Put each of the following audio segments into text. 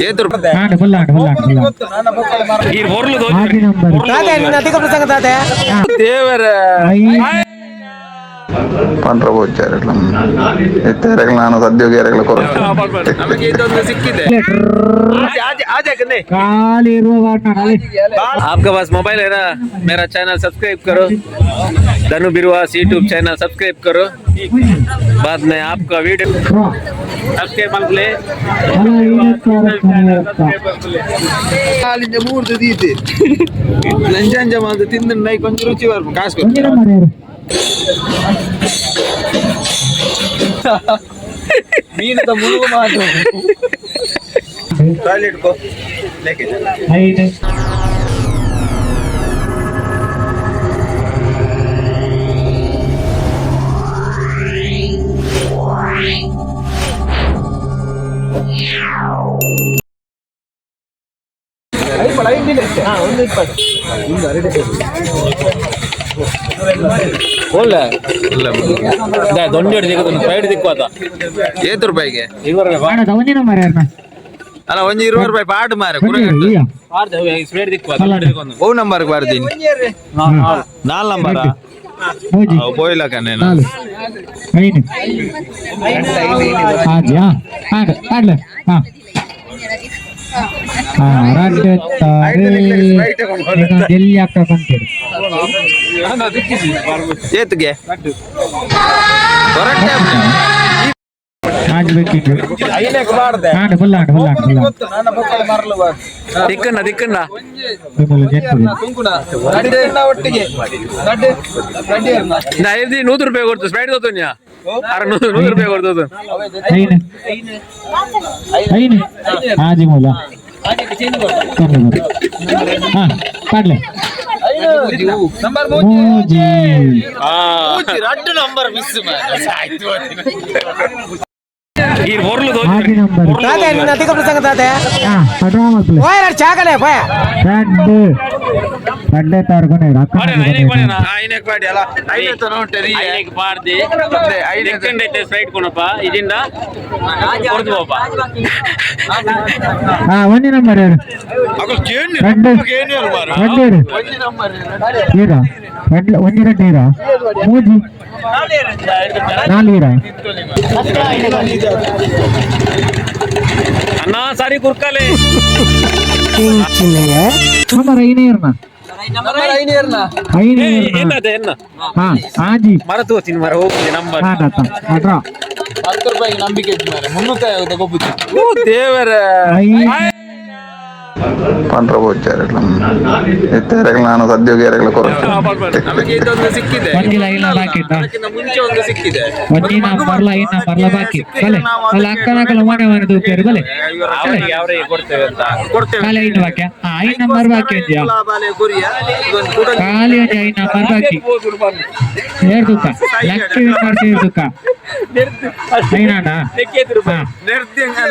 ಏತ್ ರೂಪಾಯಿ? ಆಂಡ್ ಫುಲ್ ಆಂಡ್ ಫುಲ್ ಆಂಡ್ ಫುಲ್. ಆಜಿ ನಂಬರ್. ದೇವರ. ಐದು. ಪಂಡ್ರ ಬೋಚಾರಲ್ಲ ಇತ್ತೆರೆಗಳ ನಾನು ಸದ್ಯೋಗ ಎರೆಗಳ ಕೊರ. ನಮಗೆ ಇದೊಂದು ಸಿಕ್ಕಿದೆ. ಖಾಲಿ ಇರುವ ವಾರ್ಡ್ ನಾಳೆ. आपके पास मोबाइल है ना? मेरा चैनल सब्सक्राइब करो, धनु बिरवास YouTube channel subscribe करो। बाद में आपका वीडियो सब्सक्राइब मत ले। ಅಲ್ಲ, ಐವತ್ತಾರು. ಕಾಲಿಂದ ಮೂರ್ದು ದೀತೆ ನಂಜಂಜ ಮಾತ್ರ ತಿಂದು ನೈ ಕೊಂಚ ರುಚಿ ಬರ್ಬೇಕು, ಕಾಸು ಕೊಟ್ಟು. ಒಂಜಿ ನಂಬರ್ ಯಾರು? ಮೀನದ ಮುಳುಗು ಮಾತು ಟಾಯ್ಲೆಟ್ ಕೋ. ಐದು. ಒಳ್ಳೆ ದೊಂಡಿ ಸೈಡ್ ದಿಕ್ಕು. ಏತ್ ರೂಪಾಯಿಗೆ? ಆಂಡ ಒಂಜಿ ನಂಬರ್ ಯಾರನ? ಅಲ್ಲ, ಒಂಜಿ 20 ರೂಪಾಯಿ ಪಾಟ್ ಮಾರೆ. ಒಂಜಿ ಈಯ. ಸ್ಪ್ರೇಡ್ ದಿಕ್ಕು. ಓ ನಂಬರ್ ಬರ್ತೀನಿ, ನಾಲ್ ನಂಬರ್. ಮೂಜಿ. ಪೋಯ್ಲಕನೆ. ನಾಲ್, ಐದು, ಆಜಿ. ಹಾ, ಆಂಡ್ ಆಡ್ಲೆ. ಹಾ ಹಾ, ರಡ್ಡು ತಾರೆ. ಎಲ್ಲಿ ಹಾಕಂತೀರಿ? ಏತ್ಗೆ ಹೊರಟೆ. ಆಜ್ ಬೇಕಿತ್ತು. ಆಂಡ್ ಫುಲ್ ಆಂಡ್ ಫುಲ್ ಆಂಡ್ ಫುಲ್ ಆಂಡ್. ದಿಕ್ಕಣ್ಣ ದಿಕ್ಕಣ್ಣ. ಬೆಂಗಳೂರು ಜೆಟ್ಪುರಿ. ನಾ ಐದು ನೂರು ರೂಪಾಯಿ ಕೊಡ್ತು ಸ್ಪ್ರೈಟ್ ತೋತುನ್ಯಾ ಅರ ನೂರು ನೂರು ರೂಪಾಯಿ ಕೊಡ್ತು. ಐದು, ಐದು, ಆಜಿ ಮೂಲ ಕಮ್ಮಿ. ಹಾ, ಪಾಡ್ಲೆ. ಮೂಜಿ. ರಡ್ಡು ನಂಬರ್ ಮಿಸ್. ಈ ಹೊರ್ಲು. ಆಜಿ ನಂಬರ್. ಹಾ, ಅಡ್ರಾ ಮಲ್ಪಲೆ. ರಡ್ಡು ರಡ್ಡೆ ತಾರ್ಕೊನೆ ಅಕ್ಕ. ಐನಕ್ ಪಾಡಿ ಅಲ್ಲ, ಐನತ್ತು ನೋಟರಿ. ಐನಕ್ಕೆ ಪಾಡ್ದಿ. ದಿಕ್ಕಂಡ ಐತೆ ಸ್ಪ್ರೈಟ್ ಕೊಣಪ್ಪ ಇದರಿಂದ ಕೊಡ್ದು ಹೋಪ. ಹಾ, ಒಂದೇ ನಂಬರ್ ಯಾರು? ರಡ್ಡು ರಡ್ಡು ಇರು. ಈರ ರಡ್ಡು, ಒಂಜಿ ರಡ್ಡು ಈರ, ಮೂಜಿ, ನಾಲ್ ಈರ. ಅಣ್ಣ ಸಾರಿ ಕುರ್ಕಾಲೆ. ನಂಬರ್ ಐನೇ ಇರ್ನ, ಐನೇ ಇರ್ನ. ಏನದ ಎನ್ನ? ಹಾ, ಆಜಿ. ಮರ ತೋತೀನಿ, ಮರ ಹೋಗ್ತೀನಿ ನಂಬರ್. ಹಾ, ತಾತ ಅಡ್ರಾ. 10 ರೂಪಾಯಿಗೆ ನಂಬಿಕೆ ಇತ್ತು ಮಾರ್ರೆ, ಮುನ್ನೂತ್ತ ಗೊಬ್ಬುತ್ತಿ. ಓ ದೇವರ. ಐದು. ಪಂಡ್ರ ಬೋಚಾರಲ್ಲ ಇತ್ತೆರೆಗಳ ನಾನು ಸದ್ಯೋಗ ಎರೆಗಳ ಕೊರ. ನಮಗೆ ಇದೊಂದು ಸಿಕ್ಕಿದೆ. ಒಂದಿಲ್ಲ, ಇಲ್ಲ, ಬಾಕಿ ಇತ್ತಾ? ಅದಕ್ಕಿಂತ ಮುಂಚೆ ಒಂದು ಸಿಕ್ಕಿದೆ. ಒಂಜಿ ನಂಬರ್ಲ ಐದು ನಂಬರ್ಲ ಬಾಕಿ. ಬಲೆ ಅಲ್ಲ, ಅಕ್ಕನಕಲ ಮನೆ ಮನೆ ತೂಪೇರು. ಬಲೆ. ಅವರಿಗೆ ಅವರಿಗೆ ಕೊಡ್ತೇವೆ ಅಂತ. ಕೊಡ್ತೇವೆ. ಖಾಲಿ ಐದು ಬಾಕಿ. ಹಾ, ಐದು ನಂಬರ್ ಬಾಕಿ ಒಂಜಿಯಾ. ಬಾಲೆ ಗುರಿಯ ಇದೊಂದು ಕೂಡ. ಖಾಲಿ ಒಂಜಿ ಐದು ನಂಬರ್ ಬಾಕಿ. ಏರ್ ತೂಕ ಲಕ್ಕಿ ವಿನ್ ಮಾಡ್ತೀವಿ ತೂಕ. ಐನಾಣ. ಹಾ.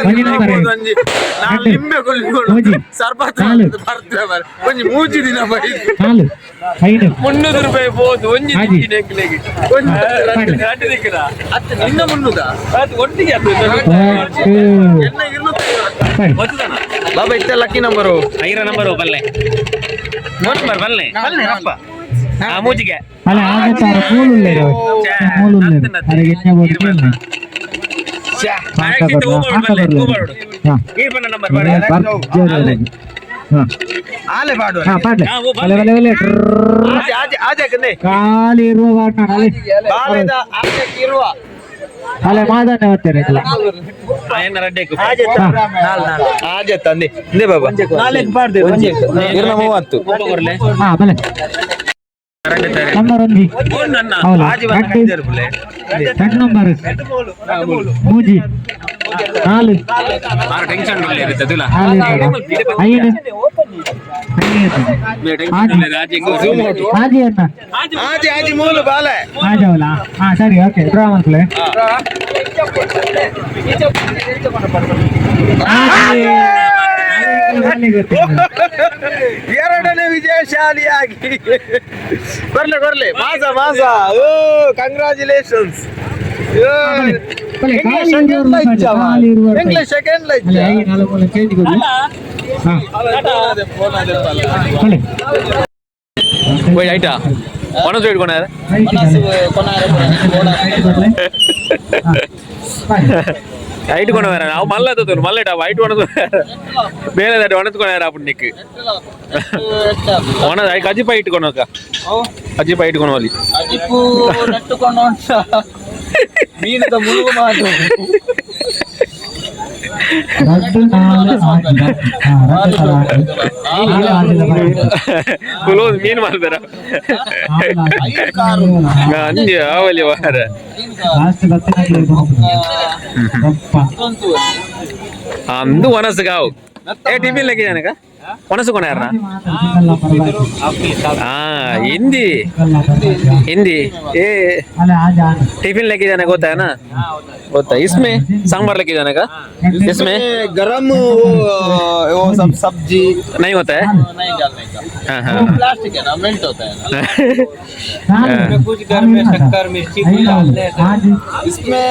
ಒಂಜಿ ನಂಬರ್ ಒಂಜಿ ನಾಲ್ ರಡ್ಡು. ಲಿಂಬೆ ಕೊಲ್ಲಿ. ಮೂಜಿ. ಸರ್ಬತ್. ನಾಲ್. ಬರ್ತೇವೆ ಮಾರ್ರೆ. ಒಂಜಿ ಮೂಜಿ ದಿನ ಬೈ. ನಾಲ್, ಐದು. 300 ರೂಪಾಯಿ ಬೋದು ಒಂಜಿ. ಆಜಿ. ದಿಕ್ಕಿನ. ಒಂಜಿ. ಪಾಡ್ಲೆ. ರಡ್ಡು ದಿಕ್ಕದ. ಅತ್ತೆ ನಿನ್ನ ಮುನ್ನುದ. ಅದು ಒಟ್ಟಿಗೆ ಅದು. ಒಟ್ಟು. ಎನ್ನ 250. ಸರಿ. ಗೊತ್ತದನ. ಬಾಬಾ ಇತ್ತೆ ಲಕ್ಕಿ ನಂಬರು. ಐರ ನಂಬರ್ ಬಲ್ಲೆ, ಮೂರು ನಂಬರ್ ಬಲ್ಲೆ. ಆ ಮೂಜಿಗೆ. ಅಲ್ಲ, ಆಗತ್ತಾರ ಮೂಲು ಉಳ್ಳೇರು, ಮೂಲು ಉಳ್ಳೇರು. ಅರೆ ಎಣ್ಣೆ ಬೋರ್ಡ್ ಕೇಳಿ. ಹಾಕ ಬರ್ಲ, ಹಾಕ ಬರ್ಲ. ಹಾ. ಈ ಬಣ್ಣ ನಂಬರ್. ಬರ್ಜರಿ. ಹಾ. ಆಲೆ ಪಾಡುವ. ಹಾ, ಪಾಡ್ಲೆ. ಬಲೆ ಬಲೆ ಬಲೆ. ಆಜೆ ಆಜೆ ಕನ್ನೆ. ಖಾಲಿ ಇರುವ ವಾರ್ಡ್ ನಾಳೆ. ಬಾಲೆದ ಆಜೆಕ್ ಇರುವ. ಅಲ್ಲ, ಮಾದನ್ನೇ ಬರ್ತಾರೆ. ಆಯನ್ನ ರಡ್ಡೆಕ್ಕು. ಆಜೆ ತಂದೆ ಇಂದೆ ಬಾಬಾ ಇರ್ನ 30. ಕೊರ್ಲೆ. ಹಾ, ಬಲೆ. ನಂಬರ್ ಒಂಜಿ. ನನ್ನ. ಹೌದು. ಆಜಿ ಬಂದ. ರಡ್ಡು ರಡ್ಡು ನಂಬರ್, ಮೂಜಿ, ನಾಲ್. ಮಾರ ಟೆನ್ಷನ್ ಇರ್ತದಿಲ್ಲ. ನಾಲ್ ಇರ್ತದ. ಐದು, ಐದು. ಆಜಿ. ಆಜಿ ಅಣ್ಣ. ಆಜಿ ಆಜಿ ಮೂಲು ಬಾಲೆ. ಆಜವಲ್ಲ. ಹಾ, ಸರಿ, ಓಕೆ, ಡ್ರಾ ಮಾಡ್ಕೊಳ್ಳಿ. ಆಜಿ. ಆಜಿ ಗೊತ್ತಿಲ್ಲ. ಎರಡನೇ ವಿಜಯಶಾಲಿಯಾಗಿ ಬರ್ಲೆ ಬರ್ಲೆ, ಮಾಸ ಮಾಸ. ಓ, ಕಂಗ್ರಾಚುಲೇಷನ್ಸ್. ಬಲೆ. ಇಂಗ್ಲಿಷ್ ಸೆಕೆಂಡ್ ಲೈಕ್ ಹೋಯ್ ಐಟಾ ಒಣಸು ಇಟ್ಕೊಂಡಾರ. ಐಟ್ ಕೊಂಡು வேற ನಾವು ಮಲ್ಲ ತೋತು ಮಲ್ಲಟ ಐಟ್ ಒಣಸು ಬೇರೆ that ಒಣಸ್ಕೊಂಡಾರ ಅప్పుడు ನಿಕ್ ಒಣ ಕಜಿಪ ಇಟ್ಕೊಂಡು ಹೋಗ, ಕಜಿಪ ಇಟ್ಕೊಂಡು ಹೋಗಿ. ಅಜಿಪು ನೆಟ್ಟುಕೊಂಡು ಉಂಟ ಮೀನದ ಮುಳುಗು ಮಾತು. ಕುಲೋದು ಮೀನು ಮಾಡ್ತಾರ ಅಂಜಿ ಆವಲಿ ವಾರ. ಅಂದು ಒಣಸು ಗಾವು ಏ ಟಿಫಿನ್ ಲೆಕ್ಕ ಜನಕ ಒಣಸು ಕೊನಾರ. ಹಾ, हिंदी हिंदी ए टिफिन लेके जाने को होता है ना, होता है। इसमें सांभर लेके जाने का इसमें गरम वो सब सब्जी नहीं होता है। नहीं डालने का। हाँ हाँ। प्लास्टिक है ना, मेल्ट होता है ना। कुछ घर में शक्कर मिर्ची इसमें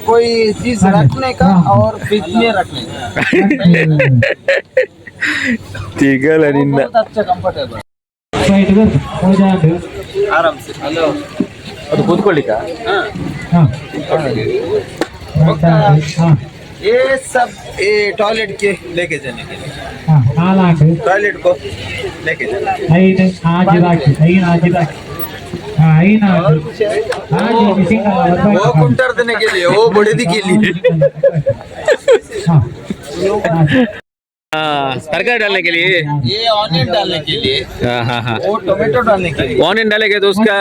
कोई चीज रखने का और फ्रिज में रखने का। ತಿಗಲ ನಿನ್ನ. बहुत अच्छा, कंफर्टेबल, आराम से। हेलो. ಅದು ಕೂತ್ಕೊಳ್ಳಿಕ್ಕ. ये सब ये टॉयलेट के लेके जाने के लिए, टॉयलेट को लेके जाने। वो कुंटर देने के लिए, वो बड़े के लिए। तरकारी डालने के लिए। ये ऑनियन डालने के लिए। हाँ हाँ हाँ। वो टोमेटो डालने के लिए। ऑनियन डालेगा तो उसका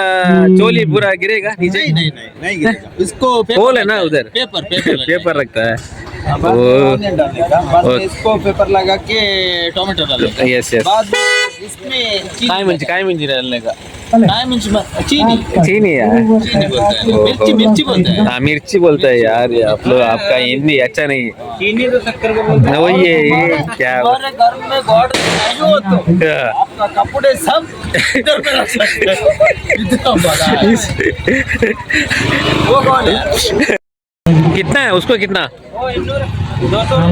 चोली पूरा गिरेगा नीचे। नहीं नहीं नहीं, नहीं गिरेगा इसको। होल है ना उधर। Paper paper. पेपर रखता है। ऑनियन डालने का बाद में ओके। इसको पेपर लगा के टोमेटो डालने का। Yes yes. बाद में इसमें चीनी। काई मिर्ची, काई मिर्ची डालने का। काई मिर्च मत- चीनी। चीनी है। चीनी बोलते हैं, मिर्ची मिर्ची बोलते हैं। हाँ, मिर्ची बोलता है यार। ये आप लोग, आपका हिंदी अच्छा नहीं है। चीनी तो शक्कर को बोलते हैं वही है ये क्या। हमारे घर में गॉड नहीं हो तो आपका कपड़े सब इधर पे रख सकते हैं, इतना बड़ा है। वो कौन है? कितना है उसको? कितना?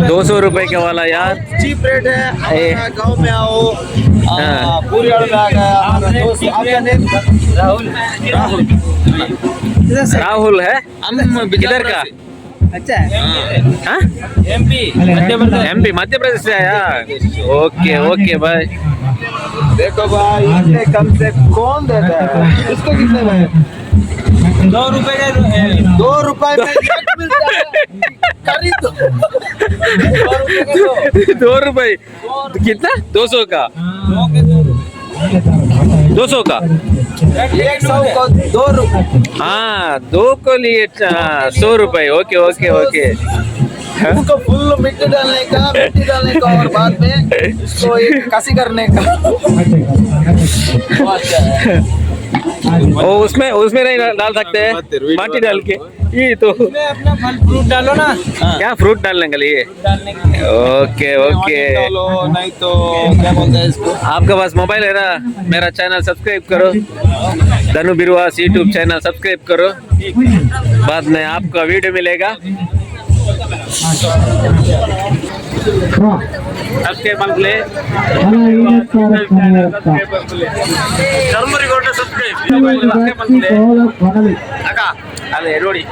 200 रुपए के वाला यार। चीप रेट है। हमारा गांव में आओ। हाँ। पूरी में आ गया हमारा दोस्त। आपका नेम? राहुल, राहुल। राहुल है। हम किधर का? हाँ, एमपी, मध्य प्रदेश से आया। ओके ओके भाई। देखो भाई, इतने कम से कौन देता है? इसको कितने में? 2 रुपए का। 2 रुपए में एक मिलता है, खरीदो, 2 रुपए का दो। 2 रुपए कितना? 200 का, 200 का। 100 को 2 रुपए। हाँ, दो को लिए 100 रुपए। Okay okay okay. उसको फुल मिट्टी डालने का, मिट्टी डालने का और बाद में उसको एक कसी करने का, वो अच्छा है। ओ उसमें उसमें नहीं डाल सकते हैं माटी डाल के ये तो। अपना फल फ्रूट डालो ना। क्या फ्रूट डालने के लिए? Okay okay. डालो, नहीं तो क्या बोलते हैं इसको। आपके पास मोबाइल है ना? मेरा चैनल सब्सक्राइब करो, धनु बिरुवास यूट्यूब चैनल सब्सक्राइब करो। बाद में आपका वीडियो मिलेगा। ಸಬ್ಸ್ಕ್ರೈಬ್ ಮಾಡ್ಕೊಳ್ಳಿ. ಚರ್ಮುರಿ ಸಬ್ಸ್ಕ್ರೈಬ್ ಅಕ್ಕ. ಅಲ್ಲೇ ನೋಡಿ.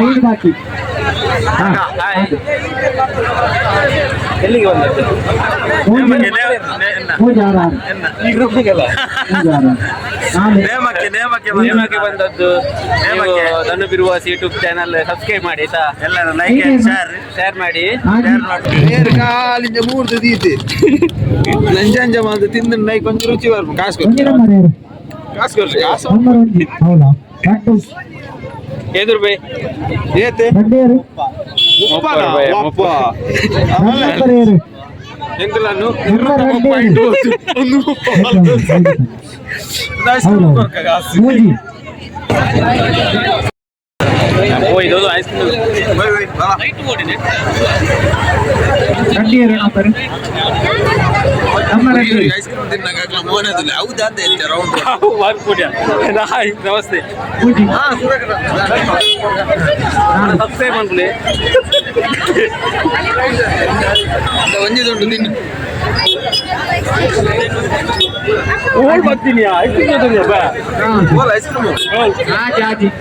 ಐದು ಬಾಕಿ. ಹಾಯ್, ಎಲ್ಲಿಗೆ ಬಂದದ್ದು? ಪೂಜಾರ. ಈ ಗ್ರೂಪ್ಗೆಲ್ಲ. ಪೂಜಾರ ನಾಳೆ. ನೇಮಕ್ಕೆ ನೇಮಕ್ಕೆ ನೇಮಕ್ಕೆ ಬಂದದ್ದು. ನೀವು ಧನು ಬಿರುವಾಸ್ ಯೂಟ್ಯೂಬ್ ಚಾನಲ್ ಸಬ್ಸ್ಕ್ರೈಬ್ ಮಾಡಿ ಆಯ್ತಾ? ಎಲ್ಲರೂ ಲೈಕ್ ಅಂಡ್ ಶೇರ್. ಶೇರ್ ಮಾಡಿ. ನೇರ್ ಕಾಲಿಂಜ ಮೂರ್ದು ದೀತೆ ನಂಜಂಜ ಮಾತ್ರ ತಿಂದು ನೈ ಕೊಂಚ ರುಚಿ ಬರ್ಬೇಕು. ಕಾಸು ಕೊಡು. ಒಂಜಿ ನಂಬರ್ ಏರು? ಕಾಸು ಕೊಡು, ಕಾಸು. ನಂಬರ್ ಒಂಜಿ ಹೌದಾ? ರಡ್ಡು. ಏದು ರೂಪಾಯಿ? ಏತೆ? ರಡ್ಡು ಏರು? ಮುಪ್ಪನ ರೂಪಾಯಿ, ಒಪ್ಪ. ರಡ್ಡು ನಂಬರ್ ಏರು? ಎಂಕಲನ್ನು ನಂಬರ್ ರಡ್ಡು ಏರು? ಹೌದು, ಮೂಜಿ. ಓ, ಇದೊಂದು ಐಸ್ ಕ್ರೀಮ್. ರಡ್ಡು ಏರು ನಂಬರ್? ಐಸ್ ಕ್ರೀಮ್ ತಿನ್ನಾಗ ಮೋನದಿಲ್ಲ ಹೌದಾ ಅಂತ ಹೇಳ್ತಾರೆ ರೌಂಡ್. ಹಾಯ್, ನಮಸ್ತೆ. ಸಬ್ಸ್ಕ್ರೈಬ್ ಅನ್ಕೊಳ್ಳಿ. ಒಂಜಿ ದುಂಡು ತಿನ್ನು. ಓಲ್ಡ್ ಬರ್ತೀನಿ, ಐಸ್ ಕ್ರೀಮ್ ಬಾ. Ice cream.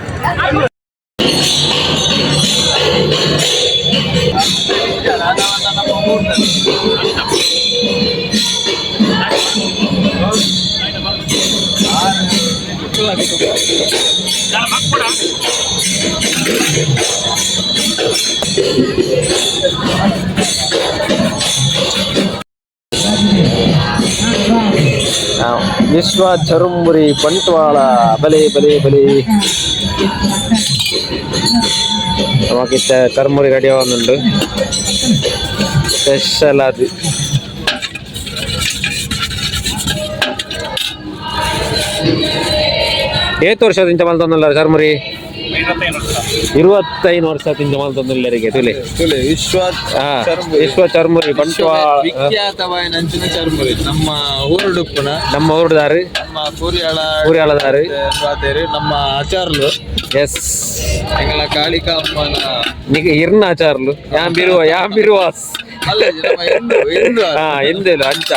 ವಿಶ್ವ ಚರುಂಬುರಿ ಬಂಟ್ವಾಳ. ಬಲೆ ಬಲೆ ಬಲೆ, ನಮಕಿತ್ತ ಚರ್ಮುರಿ ರೆಡಿ ಆವೊಂದುಂಡು ಸ್ಪೆಷಲ್ ಅದು. ಏತ್ ವರ್ಷ ಇಂಚ ಮಲ್ತೊಂದುಲ್ಲಾರ ಚರ್ಮುರಿ? 25 ವರ್ಷ ತಿಂಚ ಮಲ್ತೊಂದುಲ್ಲೆರಿಗೆ ತುಲೆ. ತುಲೆ ವಿಶ್ವ ಚರ್ಮುರಿ. ವಿಶ್ವ ಚರ್ಮುರಿ ಬಂಟ್ವಾಳ. ವಿಖ್ಯಾತವಾಯಿನ ಅಂಚಿನ ಚರ್ಮುರಿ ನಮ್ಮ ಊರುಡುಪ್ಪುನ. ನಮ್ಮ ಊರುದಾರು. ನಮ್ಮ ಕೂರಿಯಾಳ. ಕೂರಿಯಾಳದಾರು. ಪಾತೇರು ನಮ್ಮ ಆಚಾರ್ಲು. ಎಸ್. ಎಂಗಳ ಕಾಳಿಕಾ ಅಮ್ಮನ. ನಿಗ ಇರ್ನ ಆಚಾರ್ಲು ಯಾನ್ ಬಿರುವ ಯಾನ್ ಬಿರುವಾಸ್. ಅಲ್ಲ, ನಮ್ಮ ಹಿಂದೂ ಹಿಂದೂ. ಹಾ, ಹಿಂದೆಲು ಅಂಚ.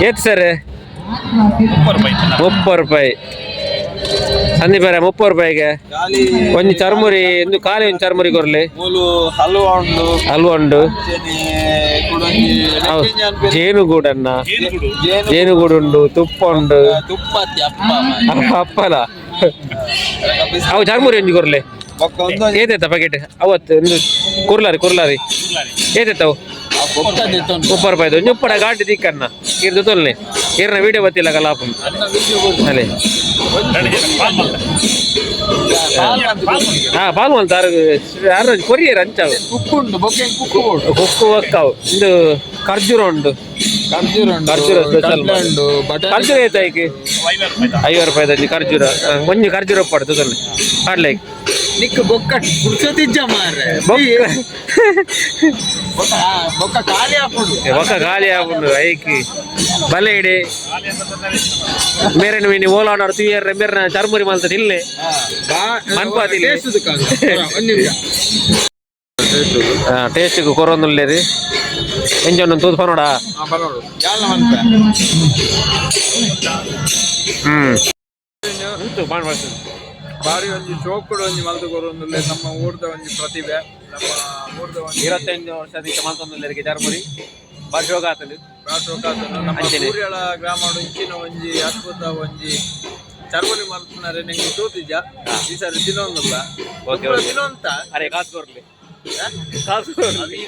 ಏತ್ ಸರ್? 30 ರೂಪಾಯಿ ಸಂದೀಪರ, 30 ರೂಪಾಯಿಗೆ ಖಾಲಿ. ಒಂಜಿ ಚರ್ಮುರಿ ಇಂದು ಖಾಲಿ ಒಂಜಿ ಚರ್ಮುರಿ ಕೊರ್ಲಿ. ಮೂಲು ಹಲ್ವಾ ಉಂಡು. ಹಲ್ವ ಉಂಡು. ಅಂಚೆನೆ ಕುಡೊಂಜಿ ಹೌದು. ನೆಕ್ಕಿಂಜಿ ಅನ್ಪೇರು. ಜೇನುಗೂಡನ್ನ. ಜೇನು. ಜೇನುಗೂಡು ಉಂಡು, ತುಪ್ಪ ಉಂಡು. ತುಪ್ಪತ್ತಿ ಅಪ್ಪ. ಅಪ್ಪಲ ಅವು ಚರ್ಮುರಿ ಒಂಜಿ ಕೊರ್ಲೆ. ಬೊಕ್ಕ ಒಂದೊಂಜಿ. ಏತೈತ ಪ್ಯಾಕೆಟ್ ಅವತ್ತು ಒಂದು ಕುರ್ಲಾರಿ ಕುರ್ಲಾರಿ ಏತೈತವು? ಆ ಬೊಕ್ಕ ದೆತ್ತೊಂಡು. 30 ರೂಪಾಯಿದು ಒಂಜಿ ಉಪ್ಪಡ ಘಾಟಿ ದಿಕ್ಕನ್ನ ಇರ್ದು ತೊಲ್ನೆ ಇರ್ನ ವೀಡಿಯೋ ಬತ್ತಿಲ್ಲ ಕಲಾಪು. ಅನ್ನ ವೀಡಿಯೋ ಕೊಡು. ಅಲೆ. ಪಾಲ್ ಮಂತ್ ಕೊಡು. ಹಾ, ಪಾಲ್ ಮಲ್ತಾರು ಯಾರು ಕೊರಿಯರ್ ಅಂಚಾವು. ಕುಕ್ಕು ಉಂಡು, ಬೊಕ್ಕ ಹೆಂಗ್ ಕುಕ್ಕು ಬೋಡು. ಕುಕ್ಕು ಒಕ್ಕಾವು ಇಂದು ಖರ್ಜೂರ ಉಂಡು. ಖರ್ಜೂರ ಉಂಡು. ಖರ್ಜೂರ ಸ್ಪೆಷಲ್. ಕಡ್ಲೆ ಉಂಡು, ಬಟಾಣಿ. ಖರ್ಜೂರ ಏತಾಯ್ಕೆ? 50 ರೂಪಾಯಿ ಒಂಜಿ ಖರ್ಜೂರ. ಆ, ಒಂಜಿ ಖರ್ಜೂರ ಉಪ್ಪಾಡು ತುದಲ್ಲೆ ಪಾಡ್ಲೆ. ನಿಕ್ ಬೊಕ್ಕ ಪುರ್ಸೊತಿಜ್ಜ ಮಾರ್ರೆ. ಬೊಕ್ಕ. ಬೊಕ್ಕ ಆ, ಬೊಕ್ಕ ಖಾಲಿ ಆಪುಂಡು. ಒಕ್ಕ ಖಾಲಿ ಆಪುಂಡು. ಐಕ್ ಬಲೆ ಇಡಿ ಮೇರೆನ ಮೀನಿ ಓಲಾಡಾಡು ತುಯ್ಯರ್ರೆ ಮೇರೆನ ಚರ್ಮುರಿ ಮಲ್ತದ ಇಲ್ಲೇ. ಮನ್ಪಾತಿಲ್ಲ. ಟೇಸ್ಟ್ ದುಕಾನ್. ಒಂದ್ ನಿಮಿಷ. ಟೇಸ್ಟ್ ಕೊರೊಂದುಲ್ಲೇರಿ ಎಂಚ ಒಂದೊಂದು ತೂದು ಪನೋಡ. ಹಾ, ಬರೋಡು ಯಾಲ್ನ ಮನ್ಪೆ. ಉಂಟು ಪಾಣ್ ಮಾಡ್ತೀನಿ. ಬಾರಿ ಒಂಜಿ ಚೋಕುಡು ಒಂಜಿ ಮಲ್ತು ಕೊರೊಂದುಲ್ಲೆ ನಮ್ಮ ಊರ್ದ ಒಂಜಿ ಪ್ರತಿಭೆ, ನಮ್ಮ ಊರ್ದ ಒಂಜಿ. 25 ವರ್ಷದ ಮಲ್ತೊಂದುಲ್ಲೇರಿಗೆ ಚರ್ಮುರಿ ಬಾರಿ ಶೋಕ ಆತಂಡು. ರಾಷ್ಟ್ರೋಕಾತನು ನಮ್ಮ. ಅಂಚೆನೆ. ಕೂರಿಯಾಳ ಗ್ರಾಮಡು ಇಂಚಿನ ಒಂಜಿ ಅದ್ಭುತ ಒಂಜಿ ಚರ್ಮುರಿ ಮಲ್ಪುನರೆ ನಿಂಗೆ ತೂತಿಜ. ಈ ಸಾರಿ ತಿನ್ನೊಂದುಲ್ಲ. Okay, okay. ತಿನ್ನೊಂತ. ಅರೆ, ಕಾಸು ಕೊರ್ಲಿ, ಕಾಸು ಕೊರ್ಲಿ.